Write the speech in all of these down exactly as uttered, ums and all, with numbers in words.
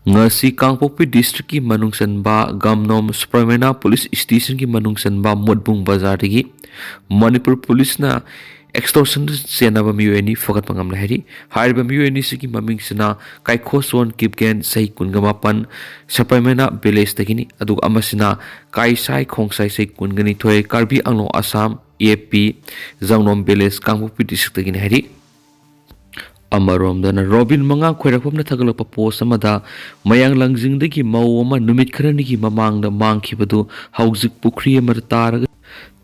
ꯉꯁꯤ ꯀꯥꯡꯄꯣꯛꯄꯤ ꯗꯤꯁꯇ꯭ꯔꯤꯛꯀꯤ ꯃꯅꯨꯡ ꯆꯟꯕ ꯒꯝꯅꯣꯝ ꯁꯨꯄ꯭ꯔꯃꯦꯅꯥ ꯄꯨꯂꯤꯁ ꯁ꯭ꯇꯦꯁꯟꯒꯤ ꯃꯅꯨꯡ ꯆꯟꯕ ꯃꯣꯠꯕꯨꯡ ꯕꯖꯥꯔꯗꯒꯤ ꯃꯅꯤꯄꯨꯔ ꯄꯨꯂꯤꯁꯅ ꯑꯦꯛꯁꯇꯣꯔꯁꯟꯗ ꯆꯦꯟꯅꯕ ꯃꯤꯑꯣꯏ ꯑꯅꯤ ꯐꯒꯠꯄ ꯉꯝꯂꯦ ꯍꯥꯏꯔꯤ꯫ ꯍꯥꯏꯔꯤꯕ ꯃꯤꯑꯣꯏ ꯑꯅꯤꯁꯤꯒꯤ ꯃꯃꯤꯡꯁꯤꯅ ꯀꯥꯏꯈꯣꯆꯣꯟ ꯀꯤꯞꯒꯦꯟ, ꯆꯍꯤ ꯀꯨꯟꯒ ꯃꯥꯄꯟ, ꯁꯨꯄ꯭ꯔꯃꯦꯅꯥ ꯚꯤꯂꯦꯖꯇꯒꯤꯅꯤ, ꯑꯗꯨꯒ ꯑꯃꯁꯤꯅ ꯀꯥꯏꯁꯥꯏ ꯈꯣꯡꯁꯥꯏ, ꯆꯍꯤ ꯀꯨꯟꯒ ꯅꯤꯊꯣꯏ, ꯀꯥꯔꯕꯤ ꯑꯪꯂꯣꯡ ꯑꯁꯥꯝ, ꯑꯦ ꯄꯤ, ꯖꯪꯅꯣꯝ ꯚꯤꯂꯦꯖ, ꯀꯥꯡꯄꯣꯛꯄꯤ ꯗꯤꯁꯇ꯭ꯔꯤꯛꯇꯒꯤꯅꯤ ꯍꯥꯏꯔꯤ꯫ ꯑꯃꯔꯣꯝꯗꯅ ꯔꯣꯕꯤꯟ ꯃꯉꯥꯡ ꯈ꯭ꯋꯥꯏꯔꯥꯛꯄꯝꯅ ꯊꯥꯒꯠꯂꯛꯄ ꯄꯣꯁ ꯑꯃꯗ ꯃꯌꯥꯡ ꯂꯥꯡꯖꯤꯡꯗꯒꯤ ꯃꯧ ꯑꯃ ꯅꯨꯃꯤꯠ ꯈꯔꯅꯤꯒꯤ ꯃꯃꯥꯡꯗ ꯃꯥꯡꯈꯤꯕꯗꯨ ꯍꯧꯖꯤꯛ ꯄꯨꯈ꯭ꯔꯤ ꯑꯃꯗ ꯇꯥꯔꯒ,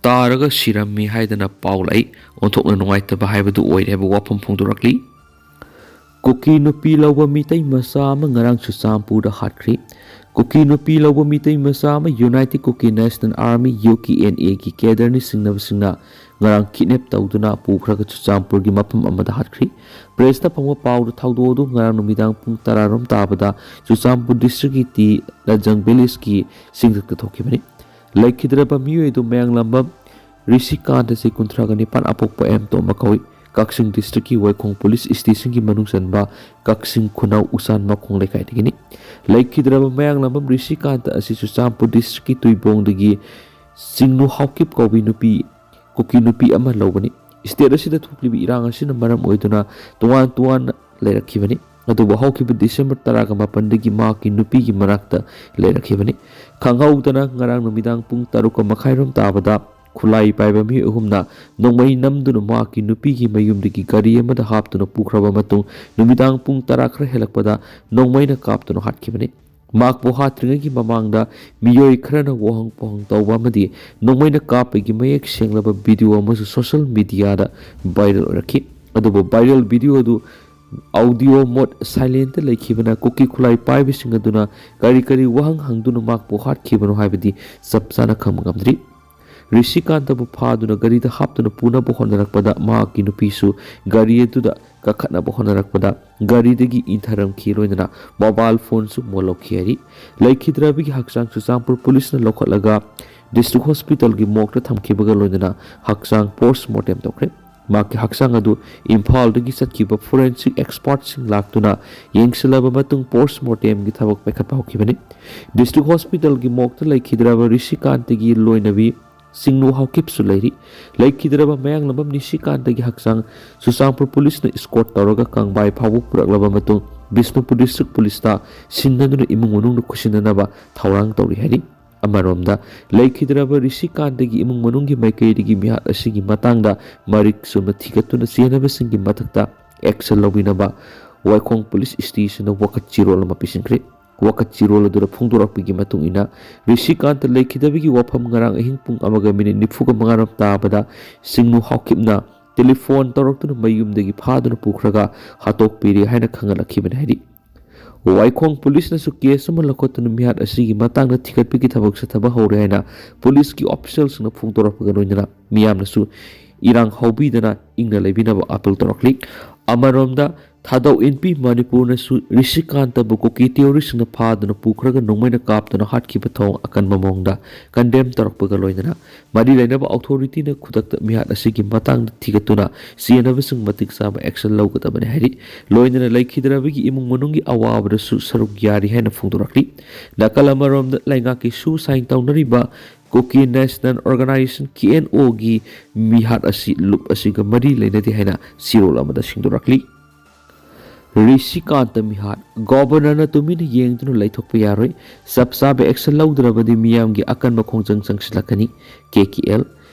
ꯇꯥꯔꯒ ꯁꯤꯔꯝꯃꯤ ꯍꯥꯏꯗꯅ ꯄꯥꯎ ꯂꯥꯛꯏ꯫ ꯑꯣꯟꯊꯣꯛꯅ ꯅꯨꯡꯉꯥꯏꯇꯕ ꯍꯥꯏꯕꯗꯨ ꯑꯣꯏꯔꯦ ꯍꯥꯏꯕ ꯋꯥꯐꯝ ꯐꯣꯡꯗꯣꯔꯛꯂꯤ꯫ ꯀꯨꯀꯤ ꯅꯨꯄꯤ ꯂꯧꯕ ꯃꯤꯇꯩ ꯃꯆꯥ ꯑꯃ ꯉꯔꯥꯡ ꯆꯨꯔꯆꯥꯟꯄꯨꯔꯗ ꯍꯥꯠꯈ꯭ꯔꯤ꯫ ꯀꯨꯀꯤ ꯅꯨꯄꯤ ꯂꯧꯕ ꯃꯤꯇꯩ ꯃꯆꯥ ꯑꯃ United Kuki National Army, U K N A, ꯒꯤ ꯀꯦꯗꯔꯅꯤ ꯆꯤꯡꯅꯕꯁꯤꯡꯅ ꯉꯔꯥꯡ ꯀꯤꯗꯅꯦꯞ ꯇꯧꯗꯨꯅ ꯄꯨꯈ꯭ꯔꯒ ꯆꯨꯔꯆꯥꯟꯄꯨꯔꯒꯤ ꯃꯐꯝ ꯑꯃꯗ ꯍꯥꯠꯈ꯭ꯔꯤ꯫ ꯄ꯭ꯔꯦꯁꯇ ꯐꯪꯕ ꯄꯥꯎꯗ ꯊꯧꯗꯣꯛ ꯑꯗꯨ ꯉꯔꯥꯡ ꯅꯨꯃꯤꯗꯥꯡ ꯄꯨꯡ ꯇꯔꯥꯔꯣꯝ ꯇꯥꯕꯗ ꯆꯨꯔꯆꯥꯟꯄꯨꯔ ꯗꯤꯁꯇ꯭ꯔꯤꯛꯀꯤ ꯇꯤ ꯂꯟꯖꯪ ꯚꯤꯂꯦꯖꯀꯤ ꯆꯤꯡꯊꯛꯇ ꯊꯣꯛꯈꯤꯕꯅꯤ꯫ ꯂꯩꯈꯤꯗ꯭ꯔꯕ ꯃꯤꯑꯣꯏ ꯑꯗꯨ ꯃꯌꯥꯡꯂꯝꯕꯝ ꯔꯤꯁꯤꯀꯥꯟꯇ, ꯆꯍꯤ ꯀꯨꯟꯊ꯭ꯔꯥꯒ ꯅꯤꯄꯥꯟ, ꯑꯄꯣꯛꯄ ꯑꯦꯝ ꯇꯣꯝꯕ ꯀꯧꯏ꯫ ꯀꯛꯆꯤꯡ ꯗꯤꯁꯇ꯭ꯔꯤꯛꯀꯤ ꯋꯥꯏꯈꯣꯡ ꯄꯨꯂꯤꯁ ꯁ꯭ꯇꯦꯁꯟꯒꯤ ꯃꯅꯨꯡ ꯆꯟꯕ ꯀꯛꯆꯤꯡ ꯈꯨꯅꯧ ꯎꯆꯥꯟ ꯃꯈꯣꯡ ꯂꯩꯀꯥꯏꯗꯒꯤꯅꯤ꯫ ꯂꯩꯈꯤꯗ꯭ꯔꯕ ꯃꯌꯥꯡꯂꯝꯕꯝ ꯔꯤꯁꯤꯀꯥꯟꯇ ꯑꯁꯤ ꯆꯨꯔꯆꯥꯟꯄꯨꯔ ꯗꯤꯁꯇ꯭ꯔꯤꯛꯀꯤ ꯇꯨꯏꯕꯣꯡꯗꯒꯤ ꯆꯤꯡꯅꯨ ꯍꯥꯎꯀꯤꯞ ꯀꯧꯕꯤ ꯅꯨꯄꯤ, ꯀꯨꯀꯤ ꯅꯨꯄꯤ ꯑꯃ ꯂꯧꯕꯅꯤ꯫ ꯁ꯭ꯇꯦꯠ ꯑꯁꯤꯗ ꯊꯣꯛꯂꯤꯕ ꯏꯔꯥꯡ ꯑꯁꯤꯅ ꯃꯔꯝ ꯑꯣꯏꯗꯨꯅ ꯇꯣꯉꯥꯟ ꯇꯣꯉꯥꯟꯅ ꯂꯩꯔꯛꯈꯤꯕꯅꯤ꯫ ꯑꯗꯨꯕꯨ ꯍꯧꯈꯤꯕ ꯗꯤꯁꯦꯝꯕꯔ ꯇꯔꯥꯒ ꯃꯥꯄꯟꯗꯒꯤ ꯃꯍꯥꯛꯀꯤ ꯅꯨꯄꯤꯒꯤ ꯃꯅꯥꯛꯇ ꯂꯩꯔꯛꯈꯤꯕꯅꯤ꯫ ꯈꯪꯍꯧꯗꯅ ꯉꯔꯥꯡ ꯅꯨꯃꯤꯗꯥꯡ ꯄꯨꯡ ꯇꯔꯨꯛꯀ ꯃꯈꯥꯏꯔꯣꯝ ꯇꯥꯕꯗ ꯈꯨꯠꯂꯥꯏ ꯄꯥꯏꯕ ꯃꯤꯑꯣꯏ ꯑꯍꯨꯝꯅ ꯅꯣꯡꯃꯩ ꯅꯝꯗꯨꯅ ꯃꯍꯥꯛꯀꯤ ꯅꯨꯄꯤꯒꯤ ꯃꯌꯨꯝꯗꯒꯤ ꯒꯥꯔꯤ ꯑꯃꯗ ꯍꯥꯞꯇꯨꯅ ꯄꯨꯈ꯭ꯔꯕ ꯃꯇꯨꯡ ꯅꯨꯃꯤꯗꯥꯡ ꯄꯨꯡ ꯇꯔꯥ ꯈꯔ ꯍꯦꯜꯂꯛꯄꯗ ꯅꯣꯡꯃꯩꯅ ꯀꯥꯞꯇꯨꯅ ꯍꯥꯠꯈꯤꯕꯅꯤ꯫ ꯃꯍꯥꯛꯄꯨ ꯍꯥꯠꯇ꯭ꯔꯤꯉꯩꯒꯤ ꯃꯃꯥꯡꯗ ꯃꯤꯑꯣꯏ ꯈꯔꯅ ꯋꯥꯍꯪ ꯄꯥꯎꯍꯪ ꯇꯧꯕ ꯑꯃꯗꯤ ꯅꯣꯡꯃꯩꯅ ꯀꯥꯞꯄꯒꯤ ꯃꯌꯦꯛ ꯁꯦꯡꯂꯕ ꯚꯤꯗꯤꯑꯣ ꯑꯃꯁꯨ ꯁꯣꯁꯤꯌꯦꯜ ꯃꯤꯗꯤꯌꯥꯗ ꯚꯥꯏꯔꯦꯜ ꯑꯣꯏꯔꯛꯈꯤ꯫ ꯑꯗꯨꯕꯨ ꯚꯥꯏꯔꯦꯜ ꯚꯤꯗꯤꯑꯣ ꯑꯗꯨ ꯑꯣꯗꯤꯑꯣ ꯃꯣꯗ ꯁꯥꯏꯂꯦꯟꯇ ꯂꯩꯈꯤꯕꯅ ꯀꯨꯀꯤ ꯈꯨꯠꯂꯥꯏ ꯄꯥꯏꯕꯁꯤꯡ ꯑꯗꯨꯅ ꯀꯔꯤ ꯀꯔꯤ ꯋꯥꯍꯪ ꯍꯪꯗꯨꯅ ꯃꯍꯥꯛꯄꯨ ꯍꯥꯠꯈꯤꯕꯅꯣ ꯍꯥꯏꯕꯗꯤ ꯆꯞ ꯆꯥꯅ ꯈꯪꯕ ꯉꯝꯗ꯭ꯔꯤ꯫ ꯔꯤꯁꯤꯀꯥꯟꯇꯕꯨ ꯐꯥꯗꯨꯅ ꯒꯥꯔꯤꯗ ꯍꯥꯞꯇꯨꯅ ꯄꯨꯅꯕ ꯍꯣꯠꯅꯔꯛꯄꯗ ꯃꯍꯥꯛꯀꯤ ꯅꯨꯄꯤꯁꯨ ꯒꯥꯔꯤ ꯑꯗꯨꯗ ꯀꯥꯈꯠꯅꯕ ꯍꯣꯠꯅꯔꯛꯄꯗ ꯒꯥꯔꯤꯗꯒꯤ ꯏꯟꯊꯔꯝꯈꯤ, ꯂꯣꯏꯅꯅ ꯃꯣꯕꯥꯏꯜ ꯐꯣꯟꯁꯨ ꯃꯣꯠꯂꯧꯈꯤ ꯍꯥꯏꯔꯤ꯫ ꯂꯩꯈꯤꯗ꯭ꯔꯕꯒꯤ ꯍꯛꯆꯥꯡ ꯆꯨꯔꯆꯥꯟꯄꯨꯔ ꯄꯨꯂꯤꯁꯅ ꯂꯧꯈꯠꯂꯒ ꯗꯤꯁꯇ꯭ꯔꯤꯛ ꯍꯣꯁꯄꯤꯇꯥꯜꯒꯤ ꯃꯣꯔꯒꯇ ꯊꯝꯈꯤꯕꯒ ꯂꯣꯏꯅꯅ ꯍꯛꯆꯥꯡ ꯄꯣꯁꯃꯣꯔꯇꯦꯝ ꯇꯧꯈ꯭ꯔꯦ꯫ ꯃꯍꯥꯛꯀꯤ ꯍꯛꯆꯥꯡ ꯑꯗꯨ ꯏꯝꯐꯥꯜꯗꯒꯤ ꯆꯠꯈꯤꯕ forensic expertꯁꯤꯡ ꯂꯥꯛꯇꯨꯅ ꯌꯦꯡꯁꯤꯜꯂꯕ ꯃꯇꯨꯡ post mortemꯒꯤ ꯊꯕꯛ ꯄꯥꯏꯈꯠꯄ ꯍꯧꯈꯤꯕꯅꯤ꯫ District Hospitalꯒꯤ morgueꯇ ꯂꯩꯈꯤꯗ꯭ꯔꯕ ꯔꯤꯁꯤꯀꯥꯟꯇꯒꯤ ꯂꯣꯏꯅꯕꯤ ꯁꯤꯡꯅꯨ ꯍꯥꯎꯀꯤꯞꯁꯨ ꯂꯩꯔꯤ꯫ ꯂꯩꯈꯤꯗ꯭ꯔꯕ ꯃꯌꯥꯡꯂꯝꯕꯝ ꯅꯤꯁꯤꯀꯥꯟꯇꯒꯤ ꯍꯛꯆꯥꯡ ꯆꯨꯔꯆꯥꯟꯄꯨꯔ ꯄꯨꯂꯤꯁꯅ escort ꯇꯧꯔꯒ ꯀꯪꯕꯥꯏ ꯐꯥꯎꯕ ꯄꯨꯔꯛꯂꯕ ꯃꯇꯨꯡ ꯕꯤꯁꯅꯨꯄꯨꯔ District ꯄꯨꯂꯤꯁꯇ ꯁꯤꯟꯅꯗꯨꯅ ꯏꯃꯨꯡ ꯃꯅꯨꯡꯅ ꯈꯨꯠꯁꯤꯟꯅꯅꯕ ꯊꯧꯔꯥꯡ ꯇꯧꯔꯤ ꯍꯥꯏꯔꯤ꯫ ꯑꯃꯔꯣꯝꯗ, ꯂꯩꯈꯤꯗ꯭ꯔꯕ ꯔꯤꯁꯤꯀꯥꯟꯇꯒꯤ ꯏꯃꯨꯡ ꯃꯅꯨꯡꯒꯤ ꯃꯥꯏꯀꯩꯗꯒꯤ ꯃꯤꯍꯥꯠ ꯑꯁꯤꯒꯤ ꯃꯇꯥꯡꯗ ꯃꯔꯤꯛ ꯆꯨꯝꯅ ꯊꯤꯒꯠꯇꯨꯅ ꯆꯦꯟꯅꯕꯁꯤꯡꯒꯤ ꯃꯊꯛꯇ action ꯂꯧꯕꯤꯅꯕ ꯋꯥꯏꯈꯣꯡ ꯄꯨꯂꯤꯁ stationꯗ ꯋꯥꯀꯠ ꯆꯦꯔꯣꯜ ꯑꯃ ꯄꯤꯁꯤꯟꯈ꯭ꯔꯦ꯫ ꯋꯥꯀꯠ ꯆꯦꯔꯣꯜ ꯑꯗꯨꯗ ꯐꯣꯡꯗꯣꯔꯛꯄꯒꯤ ꯃꯇꯨꯡ ꯏꯟꯅ, ꯔꯤꯁꯤꯀꯥꯟꯇ ꯂꯩꯈꯤꯗꯕꯒꯤ ꯋꯥꯐꯝ ꯉꯔꯥꯡ ꯑꯍꯤꯡ ꯄꯨꯡ ꯑꯃꯒ ꯃꯤꯅꯤꯠ ꯅꯤꯐꯨꯒ ꯃꯉꯥꯔꯣꯝ ꯇꯥꯕꯗ ꯁꯤꯡꯅꯨ ꯍꯥꯎꯀꯤꯞꯅ telephone ꯇꯧꯔꯛꯇꯨꯅ ꯃꯌꯨꯝꯗꯒꯤ ꯐꯥꯗꯨꯅ ꯄꯨꯈ꯭ꯔꯒ ꯍꯥꯠꯇꯣꯛꯄꯤꯔꯦ ꯍꯥꯏꯅ ꯈꯪꯍꯜꯂꯛꯈꯤꯕꯅꯤ ꯍꯥꯏꯔꯤ꯫ ꯋꯥꯏꯈꯣꯡ ꯄꯨꯂꯤꯁꯅꯁꯨ case ꯑꯃ ꯂꯧꯈꯠꯇꯨꯅ ꯃꯤꯍꯥꯠ ꯑꯁꯤꯒꯤ ꯃꯇꯥꯡꯗ ꯊꯤꯒꯠꯄꯒꯤ ꯊꯕꯛ ꯆꯠꯊꯕ ꯍꯧꯔꯦ ꯍꯥꯏꯅ ꯄꯨꯂꯤꯁꯀꯤ officialꯁꯤꯡꯅ ꯐꯣꯡꯗꯣꯔꯛꯄꯒ ꯂꯣꯏꯅꯅ ꯃꯤꯌꯥꯝꯅꯁꯨ ꯏꯔꯥꯡ ꯍꯧꯕꯤꯗꯅ ꯏꯪꯅ ꯂꯩꯕꯤꯅꯕ appeal ꯇꯧꯔꯛꯂꯤ꯫ ꯑꯃꯔꯣꯝꯗ, ꯊꯥꯗꯧ ꯏꯟꯄꯤ ꯃꯅꯤꯄꯨꯔꯅꯁꯨ ꯔꯤꯁꯤꯀꯥꯟꯇꯕꯨ ꯀꯨꯀꯤ terroristꯁꯤꯡꯅ ꯐꯥꯗꯨꯅ ꯄꯨꯈ꯭ꯔꯒ ꯅꯣꯡꯃꯩꯅ ꯀꯥꯞꯇꯨꯅ ꯍꯥꯠꯈꯤꯕ ꯊꯧꯑꯣꯡ ꯑꯀꯟꯕ ꯃꯑꯣꯡꯗ condemn ꯇꯧꯔꯛꯄꯒ ꯂꯣꯏꯅꯅ ꯃꯔꯤ ꯂꯩꯅꯕ authorityꯅ ꯈꯨꯗꯛꯇ ꯃꯤꯍꯥꯠ ꯑꯁꯤꯒꯤ ꯃꯇꯥꯡꯗ ꯊꯤꯒꯠꯇꯨꯅ ꯆꯦꯟꯅꯕꯁꯤꯡ ꯃꯇꯤꯛ ꯆꯥꯕ action ꯂꯧꯒꯗꯕꯅꯤ ꯍꯥꯏꯔꯤ꯫ ꯂꯣꯏꯅꯅ ꯂꯩꯈꯤꯗ꯭ꯔꯕꯒꯤ ꯏꯃꯨꯡ ꯃꯅꯨꯡꯒꯤ ꯑꯋꯥꯕꯗꯁꯨ ꯁꯔꯨꯛ ꯌꯥꯔꯤ ꯍꯥꯏꯅ ꯐꯣꯡꯗꯣꯔꯛꯂꯤ꯫ ꯅꯥꯀꯜ ꯑꯃꯔꯣꯝꯗ, ꯂꯩꯉꯥꯛꯀꯤ suicide ꯇꯧꯅꯔꯤꯕ Kuki National Organisation, KNOꯒꯤ ꯃꯤꯍꯥꯠ ꯑꯁꯤ ꯂꯨꯞ ꯑꯁꯤꯒ ꯃꯔꯤ ꯂꯩꯅꯗꯦ ꯍꯥꯏꯅ ꯆꯦꯔꯣꯜ ꯑꯃꯗ ꯁꯤꯡꯗꯣꯔꯛꯂꯤ꯫ ꯔꯤꯁꯤꯀꯥꯟꯇ ꯃꯤꯍꯥꯠ, Governorꯅ ꯇꯨꯃꯤꯟꯅ ꯌꯦꯡꯗꯨꯅ ꯂꯩꯊꯣꯛꯄ ꯌꯥꯔꯣꯏ, ꯆꯞ ꯆꯥꯕ action ꯂꯧꯗ꯭ꯔꯕꯗꯤ ꯃꯤꯌꯥꯝꯒꯤ ꯑꯀꯟꯕ ꯈꯣꯡꯖꯪ ꯆꯪꯁꯤꯜꯂꯛꯀꯅꯤ꯫ KKL꯫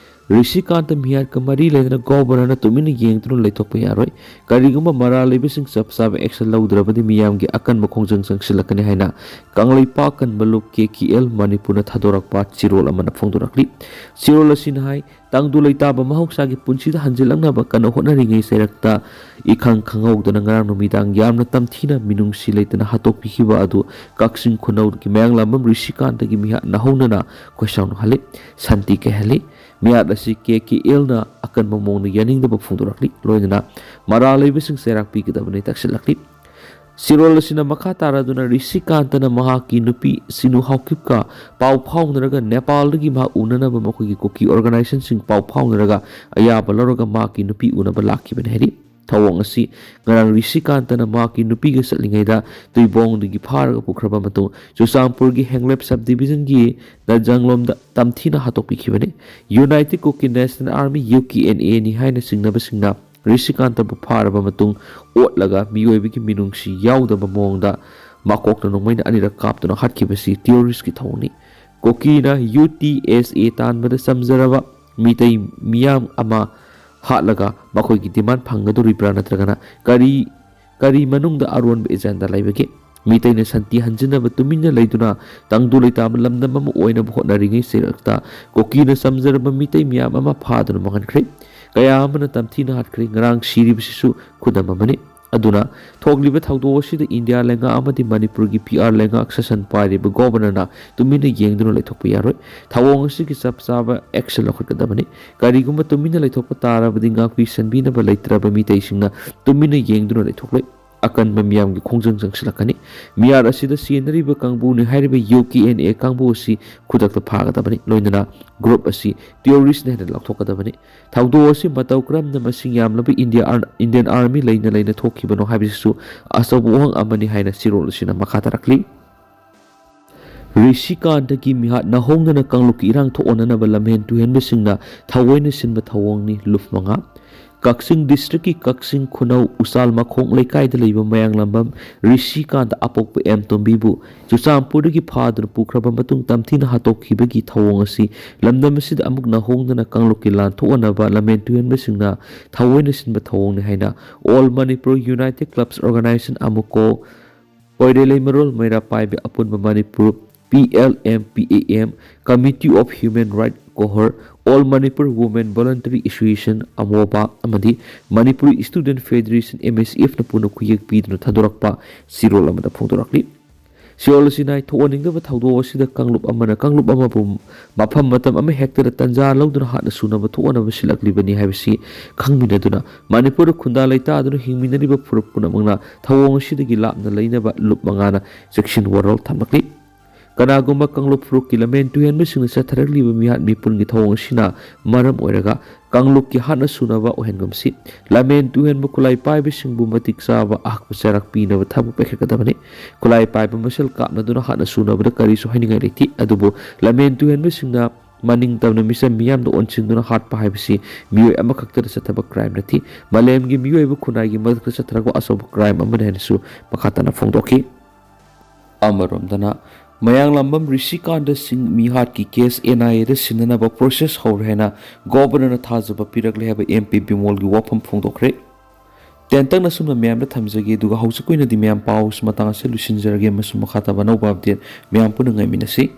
ꯔꯤꯁꯤꯀꯥꯟꯇ ꯃꯤꯍꯥꯠꯀ ꯃꯔꯤ ꯂꯩꯅꯅ Governorꯅ ꯇꯨꯃꯤꯟꯅ ꯌꯦꯡꯗꯨꯅ ꯂꯩꯊꯣꯛꯄ ꯌꯥꯔꯣꯏ꯫ ꯀꯔꯤꯒꯨꯝꯕ ꯃꯔꯥꯜ ꯂꯩꯕꯁꯤꯡ ꯆꯞ ꯆꯥꯕ action ꯂꯧꯗ꯭ꯔꯕꯗꯤ ꯃꯤꯌꯥꯝꯒꯤ ꯑꯀꯟꯕ ꯈꯣꯡꯖꯪ ꯆꯪꯁꯤꯜꯂꯛꯀꯅꯤ ꯍꯥꯏꯅ ꯀꯪꯂꯩꯄꯥꯛ ꯀꯟꯕ ꯂꯨꯞ, KKL, ꯃꯅꯤꯄꯨꯔꯅ ꯊꯥꯗꯣꯔꯛꯄ ꯆꯦꯔꯣꯜ ꯑꯃꯅ ꯐꯣꯡꯗꯣꯔꯛꯂꯤ꯫ ꯆꯦꯔꯣꯜ ꯑꯁꯤꯅ ꯍꯥꯏ, ꯇꯪꯗꯨ ꯂꯩꯇꯥꯕ ꯃꯍꯧꯁꯥꯒꯤ ꯄꯨꯟꯁꯤꯗ ꯍꯟꯖꯤꯜꯂꯛꯅꯕ ꯀꯟꯅ ꯍꯣꯠꯅꯔꯤꯉꯩ ꯆꯩꯔꯛꯇ ꯏꯈꯪ ꯈꯪꯍꯧꯗꯅ ꯉꯔꯥꯡ ꯅꯨꯃꯤꯗꯥꯡ ꯌꯥꯝꯅ ꯇꯝꯊꯤꯅ ꯃꯤꯅꯨꯡꯁꯤ ꯂꯩꯇꯅ ꯍꯥꯠꯇꯣꯛꯄꯤꯈꯤꯕ ꯑꯗꯨ ꯀꯛꯆꯤꯡ ꯈꯨꯅꯧꯒꯤ ꯃꯌꯥꯡꯂꯥꯝꯕꯝ ꯔꯤꯁꯤꯀꯥꯟꯇꯒꯤ ꯃꯤꯍꯥꯠꯅ ꯍꯧꯅꯅ ꯈꯣꯏꯁꯥꯎꯅꯍꯜꯂꯤ, ꯁꯥꯟꯇꯤ ꯀꯥꯏꯍꯜꯂꯤ꯫ ꯃꯤꯍꯥꯠ ꯑꯁꯤ KKLꯅ ꯑꯀꯟꯕ ꯃꯑꯣꯡꯗ ꯌꯥꯅꯤꯡꯗꯕ ꯐꯣꯡꯗꯣꯔꯛꯂꯤ, ꯂꯣꯏꯅꯅ ꯃꯔꯥꯜ ꯂꯩꯕꯁꯤꯡ ꯆꯩꯔꯥꯛ ꯄꯤꯒꯗꯕꯅꯤ ꯇꯛꯁꯤꯜꯂꯛꯂꯤ꯫ ꯁꯤꯔꯣꯜ ꯑꯁꯤꯅ ꯃꯈꯥ ꯇꯥꯔꯗꯨꯅ ꯔꯤꯁꯤꯀꯥꯟꯇꯅ ꯃꯍꯥꯛꯀꯤ ꯅꯨꯄꯤ ꯁꯤꯅꯨ ꯍꯥꯎꯀꯤꯞꯀ ꯄꯥꯎ ꯐꯥꯎꯅꯔꯒ ꯅꯦꯄꯥꯜꯗꯒꯤ ꯃꯍꯥꯛ ꯎꯅꯅꯕ ꯃꯈꯣꯏꯒꯤ ꯀꯨꯀꯤ organisationꯁꯤꯡ ꯄꯥꯎ ꯐꯥꯎꯅꯔꯒ ꯑꯌꯥꯕ ꯂꯧꯔꯒ ꯃꯍꯥꯛꯀꯤ ꯅꯨꯄꯤ ꯎꯅꯕ ꯂꯥꯛꯈꯤꯕꯅꯤ ꯍꯥꯏꯔꯤ꯫ ꯊꯧꯑꯣꯡ ꯑꯁꯤ ꯉꯔꯥꯡ ꯔꯤꯁꯤꯀꯥꯟꯇꯅ ꯃꯍꯥꯛꯀꯤ ꯅꯨꯄꯤꯒ ꯆꯠꯂꯤꯉꯩꯗ ꯇꯨꯏꯕꯣꯡꯗꯒꯤ ꯐꯥꯔꯒ ꯄꯨꯈ꯭ꯔꯕ ꯃꯇꯨꯡ ꯆꯨꯔꯆꯥꯟꯄꯨꯔꯒꯤ ꯍꯦꯡꯂꯦꯞ subdivisionꯒꯤ ꯅꯖꯪꯂꯣꯝꯗ ꯇꯝꯊꯤꯅ ꯍꯥꯠꯇꯣꯛꯄꯤꯈꯤꯕꯅꯤ꯫ United Kuki National Army, UKNAꯅꯤ ꯍꯥꯏꯅ ꯆꯤꯡꯅꯕꯁꯤꯡꯅ ꯔꯤꯁꯤꯀꯥꯟꯇꯕꯨ ꯐꯥꯔꯕ ꯃꯇꯨꯡ ꯑꯣꯠꯂꯒ ꯃꯤꯑꯣꯏꯕꯒꯤ ꯃꯤꯅꯨꯡꯁꯤ ꯌꯥꯎꯗꯕ ꯃꯑꯣꯡꯗ ꯃꯀꯣꯛꯇ ꯅꯣꯡꯃꯩꯅ ꯑꯅꯤꯔꯛ ꯀꯥꯞꯇꯨꯅ ꯍꯥꯠꯈꯤꯕꯁꯤ terroristꯀꯤ ꯊꯧꯑꯣꯡꯅꯤ꯫ ꯀꯨꯀꯤꯅ UTSA ꯇꯥꯟꯕꯗ ꯆꯝꯖꯔꯕ ꯃꯤꯇꯩ ꯃꯤꯌꯥꯝ ꯑꯃ ꯍꯥꯠꯂꯒ ꯃꯈꯣꯏꯒꯤ demand ꯐꯪꯒꯗꯧꯔꯤꯕ꯭ꯔꯥ, ꯅꯠꯇ꯭ꯔꯒꯅ ꯀꯔꯤ, ꯀꯔꯤ ꯃꯅꯨꯡꯗ ꯑꯔꯣꯟꯕ agenda ꯂꯩꯕꯒꯦ? ꯃꯤꯇꯩꯅ ꯁꯥꯟꯇꯤ ꯍꯟꯖꯤꯟꯅꯕ ꯇꯨꯃꯤꯟꯅ ꯂꯩꯗꯨꯅ ꯇꯪꯗꯨ ꯂꯩꯇꯥꯕ ꯂꯝꯗꯝ ꯑꯃ ꯑꯣꯏꯅꯕ ꯍꯣꯠꯅꯔꯤꯉꯩ ꯆꯩꯔꯛꯇ ꯀꯨꯀꯤꯅ ꯆꯝꯖꯔꯕ ꯃꯤꯇꯩ ꯃꯤꯌꯥꯝ ꯑꯃ ꯐꯥꯗꯨꯅ ꯃꯥꯡꯍꯟꯈ꯭ꯔꯦ꯫ ꯀꯌꯥ ꯑꯃꯅ ꯇꯝꯊꯤꯅ ꯍꯥꯠꯈ꯭ꯔꯦ꯫ ꯉꯔꯥꯡ ꯁꯤꯔꯤꯕꯁꯤꯁꯨ ꯈꯨꯗꯝ ꯑꯃꯅꯤ꯫ ꯑꯗꯨꯅ ꯊꯣꯛꯂꯤꯕ ꯊꯧꯗꯣꯛ ꯑꯁꯤꯗ ꯏꯟꯗꯤꯌꯥ ꯂꯩꯉꯥꯛ ꯑꯃꯗꯤ ꯃꯅꯤꯄꯨꯔꯒꯤ PR ꯂꯩꯉꯥꯛ ꯁꯥꯁꯟ ꯄꯥꯏꯔꯤꯕ governorꯅ ꯇꯨꯃꯤꯟꯅ ꯌꯦꯡꯗꯨꯅ ꯂꯩꯊꯣꯛꯄ ꯌꯥꯔꯣꯏ꯫ ꯊꯧꯑꯣꯡ ꯑꯁꯤꯒꯤ ꯆꯞ ꯆꯥꯕ action ꯂꯧꯈꯠꯀꯗꯕꯅꯤ꯫ ꯀꯔꯤꯒꯨꯝꯕ ꯇꯨꯃꯤꯟꯅ ꯂꯩꯊꯣꯛꯄ ꯇꯥꯔꯕꯗꯤ ꯉꯥꯛꯄꯤ ꯁꯟꯕꯤꯅꯕ ꯂꯩꯇ꯭ꯔꯕ ꯃꯤꯇꯩꯁꯤꯡꯅ ꯇꯨꯃꯤꯟꯅ ꯌꯦꯡꯗꯨꯅ ꯂꯩꯊꯣꯛꯂꯣꯏ꯫ ꯑꯀꯟꯕ ꯃꯤꯌꯥꯝꯒꯤ ꯈꯣꯡꯖꯪ ꯆꯪꯁꯤꯜꯂꯛꯀꯅꯤ꯫ ꯃꯤꯍꯥꯠ ꯑꯁꯤꯗ ꯁꯤꯖꯤꯟꯅꯔꯤꯕ ꯀꯥꯡꯕꯨꯅꯤ ꯍꯥꯏꯔꯤꯕ UKNA ꯀꯥꯡꯕꯨ ꯑꯁꯤ ꯈꯨꯗꯛꯇ ꯐꯥꯒꯗꯕꯅꯤ꯫ ꯂꯣꯏꯅꯅ group ꯑꯁꯤ terroristꯅꯤ ꯍꯥꯏꯅ ꯂꯥꯎꯊꯣꯛꯀꯗꯕꯅꯤ꯫ ꯊꯧꯗꯣꯛ ꯑꯁꯤ ꯃꯇꯧ ꯀꯔꯝꯅ ꯃꯁꯤꯡ ꯌꯥꯝꯂꯕ ꯏꯟꯗꯤꯌꯥ ꯑꯥꯔ-, Indian Army ꯂꯩꯅ ꯂꯩꯅ ꯊꯣꯛꯈꯤꯕꯅꯣ ꯍꯥꯏꯕꯁꯤꯁꯨ ꯑꯆꯧꯕ ꯋꯥꯍꯪ ꯑꯃꯅꯤ ꯍꯥꯏꯅ ꯁꯤꯔꯣꯜ ꯑꯁꯤꯅ ꯃꯈꯥ ꯇꯥꯔꯛꯂꯤ꯫ ꯔꯤꯁꯤꯀꯥꯟꯇꯒꯤ ꯃꯤꯍꯥꯠ ꯅꯧꯍꯧꯅꯅ ꯀꯥꯡꯂꯨꯞꯀꯤ ꯏꯔꯥꯡ ꯊꯣꯛꯍꯟꯅꯅꯕ ꯂꯝꯍꯦꯟ ꯇꯨꯍꯦꯟꯕꯁꯤꯡꯅ ꯊꯑꯣꯏꯅ ꯁꯤꯟꯕ ꯊꯧꯑꯣꯡꯅꯤ꯫ ꯂꯨꯞ ꯃꯉꯥ꯫ ꯀꯛꯆꯤꯡ districtꯀꯤ ꯀꯛꯆꯤꯡ ꯈꯨꯅꯧ ꯎꯆꯥꯜ ꯃꯈꯣꯡ ꯂꯩꯀꯥꯏꯗ ꯂꯩꯕ ꯃꯌꯥꯡꯂꯝꯕꯝ ꯔꯤꯁꯤꯀꯥꯟꯇ ꯑꯄꯣꯛꯄ ꯑꯦꯝ ꯇꯣꯝꯕꯤꯕꯨ ꯆꯨꯔꯆꯥꯟꯄꯨꯔꯗꯒꯤ ꯐꯥꯗꯨꯅ ꯄꯨꯈ꯭ꯔꯕ ꯃꯇꯨꯡ ꯇꯝꯊꯤꯅ ꯍꯥꯠꯇꯣꯛꯈꯤꯕꯒꯤ ꯊꯧꯑꯣꯡ ꯑꯁꯤ ꯂꯝꯗꯝ ꯑꯁꯤꯗ ꯑꯃꯨꯛ ꯅꯧꯍꯧꯅꯅ ꯀꯥꯡꯂꯨꯞꯀꯤ ꯂꯥꯟ ꯊꯣꯛꯍꯟꯅꯕ ꯂꯝꯍꯦꯟ ꯇꯨꯍꯦꯟꯕꯁꯤꯡꯅ ꯊꯑꯣꯏꯅ ꯁꯤꯟꯕ ꯊꯧꯑꯣꯡꯅꯤ ꯍꯥꯏꯅ All Manipur United Clubs Organisation, AMUCO, ꯄꯣꯏꯔꯦꯂꯩꯃꯔꯣꯜ ꯃꯩꯔꯥ ꯄꯥꯏꯕꯤ ꯑꯄꯨꯟꯕ Manipur, PLMPAM, Committee of Human Rights, ꯀꯣꯍꯣꯔ, All Manipur Women Voluntary Association, ꯑꯃꯣꯕꯥ, ꯑꯃꯗꯤ Manipur Student Federation, MSFꯅ ꯄꯨꯟꯅ ꯈꯨꯌꯦꯛ ꯄꯤꯗꯨꯅ ꯊꯥꯗꯣꯔꯛꯄ ꯆꯦꯔꯣꯜ ꯑꯃꯗ ꯐꯣꯡꯗꯣꯔꯛꯂꯤ꯫ ꯁꯤꯑꯣꯜ ꯑꯁꯤ ꯅꯥꯏꯊꯣꯛꯍꯟꯅꯤꯡꯗꯕ ꯊꯧꯗꯣꯛ ꯑꯁꯤꯗ ꯀꯥꯡꯂꯨꯞ ꯑꯃꯅ ꯀꯥꯡꯂꯨꯞ ꯑꯃꯕꯨ ꯃꯐꯝ ꯃꯇꯝ ꯑꯃ ꯍꯦꯛꯇꯗ ꯇꯟꯖꯥ ꯂꯧꯗꯨꯅ ꯍꯥꯠꯅ ꯁꯨꯅꯕ ꯊꯣꯛꯍꯟꯅꯕ ꯁꯤꯜꯂꯛꯂꯤꯕꯅꯤ ꯍꯥꯏꯕꯁꯤ ꯈꯪꯃꯤꯟꯅꯗꯨꯅ, ꯃꯅꯤꯄꯨꯔꯗ ꯈꯨꯟꯗꯥ ꯂꯩꯇꯥꯗꯨꯅ ꯍꯤꯡꯃꯤꯟꯅꯔꯤꯕ ꯐꯨꯔꯨꯞ ꯄꯨꯝꯅꯃꯛꯅ ꯊꯧꯑꯣꯡ ꯑꯁꯤꯗꯒꯤ ꯂꯥꯞꯅ ꯂꯩꯅꯕ ꯂꯨꯞ ꯃꯉꯥꯅ ꯆꯦꯛꯁꯤꯟ ꯋꯥꯔꯣꯜ ꯊꯝꯂꯛꯂꯤ꯫ ꯀꯅꯥꯒꯨꯝꯕ ꯀꯥꯡꯂꯨꯞ ꯐꯨꯔꯨꯞꯀꯤ ꯂꯝꯍꯦꯟ ꯇꯨꯍꯦꯟꯕꯁꯤꯡꯅ ꯆꯠꯊꯔꯛꯂꯤꯕ ꯃꯤꯍꯥꯠ ꯃꯤꯄꯨꯟꯒꯤ ꯊꯧꯑꯣꯡ ꯑꯁꯤꯅ ꯃꯔꯝ ꯑꯣꯏꯔꯒ ꯀꯥꯡꯂꯨꯞꯀꯤ ꯍꯥꯠꯅ ꯁꯨꯅꯕ ꯑꯣꯏꯍꯟꯒꯨꯝꯁꯤ꯫ ꯂꯝꯍꯦꯟ ꯇꯨꯍꯦꯟꯕ ꯈꯨꯠꯂꯥꯏ ꯄꯥꯏꯕꯁꯤꯡꯕꯨ ꯃꯇꯤꯛ ꯆꯥꯕ ꯑꯍꯛꯄ ꯆꯩꯔꯥꯛ ꯄꯤꯅꯕ ꯊꯕꯛ ꯄꯥꯏꯈꯠꯀꯗꯕꯅꯤ꯫ ꯈꯨꯠꯂꯥꯏ ꯄꯥꯏꯕ ꯃꯁꯦꯜ ꯀꯥꯞꯅꯗꯨꯅ ꯍꯥꯠꯅ ꯁꯨꯅꯕꯗ ꯀꯔꯤꯁꯨ ꯍꯥꯏꯅꯤꯡꯉꯥꯏ ꯂꯩꯇꯦ, ꯑꯗꯨꯕꯨ ꯂꯝꯍꯦꯟ ꯇꯨꯍꯦꯟꯕꯁꯤꯡꯅ ꯃꯅꯤꯡ ꯇꯝꯅ ꯃꯤꯆꯝ ꯃꯤꯌꯥꯝꯗ ꯑꯣꯟꯁꯤꯟꯗꯨꯅ ꯍꯥꯠꯄ ꯍꯥꯏꯕꯁꯤ ꯃꯤꯑꯣꯏ ꯑꯃꯈꯛꯇꯗ ꯆꯠꯊꯕ ꯀ꯭ꯔꯥꯏꯝ ꯅꯠꯇꯦ꯫ ꯃꯥꯂꯦꯝꯒꯤ ꯃꯤꯑꯣꯏꯕ ꯈꯨꯟꯅꯥꯏꯒꯤ ꯃꯊꯛꯇ ꯆꯠꯊꯔꯛꯄ ꯑꯆꯧꯕ ꯀ꯭ꯔꯥꯏꯝ ꯑꯃꯅꯤ ꯍꯥꯏꯅꯁꯨ ꯃꯈꯥ ꯇꯥꯅ ꯐꯣꯡꯗꯣꯛꯈꯤ꯫ ꯑꯃꯔꯣꯝꯗꯅ, ꯃꯌꯥꯡꯂꯥꯝꯕꯝ ꯔꯤꯁꯤꯀꯥꯟꯗ ꯁꯤꯡ ꯃꯤꯍꯥꯠꯀꯤ ꯀꯦꯁ ꯑꯦꯟ ꯑꯥꯏ ꯑꯦꯗ ꯁꯤꯟꯅꯅꯕ ꯄ꯭ꯔꯣꯁꯦꯁ ꯍꯧꯔꯦ ꯍꯥꯏꯅ ꯒꯣꯕꯔꯅꯔꯅ ꯊꯥꯖꯕ ꯄꯤꯔꯛꯂꯦ ꯍꯥꯏꯕ ꯑꯦꯝ ꯄꯤ ꯕꯤꯃꯣꯜꯒꯤ ꯋꯥꯐꯝ ꯐꯣꯡꯗꯣꯛꯈ꯭ꯔꯦ꯫ ꯇꯦꯟꯇꯛꯅ ꯑꯁꯨꯝꯅ ꯃꯌꯥꯝꯗ ꯊꯝꯖꯒꯦ, ꯑꯗꯨꯒ ꯍꯧꯖꯤꯛꯀꯤ ꯑꯣꯏꯅꯗꯤ ꯃꯌꯥꯝ ꯄꯥꯎ ꯃꯇꯥꯡ ꯑꯁꯤ ꯂꯣꯏꯁꯤꯟꯖꯔꯒꯦ ꯑꯃꯁꯨꯡ ꯃꯈꯥ ꯇꯥꯕ ꯑꯅꯧꯕ ꯑꯞꯗꯦꯠ ꯃꯌꯥꯝ ꯄꯨꯟꯅ ꯉꯥꯏꯃꯤꯟꯅꯁꯤ꯫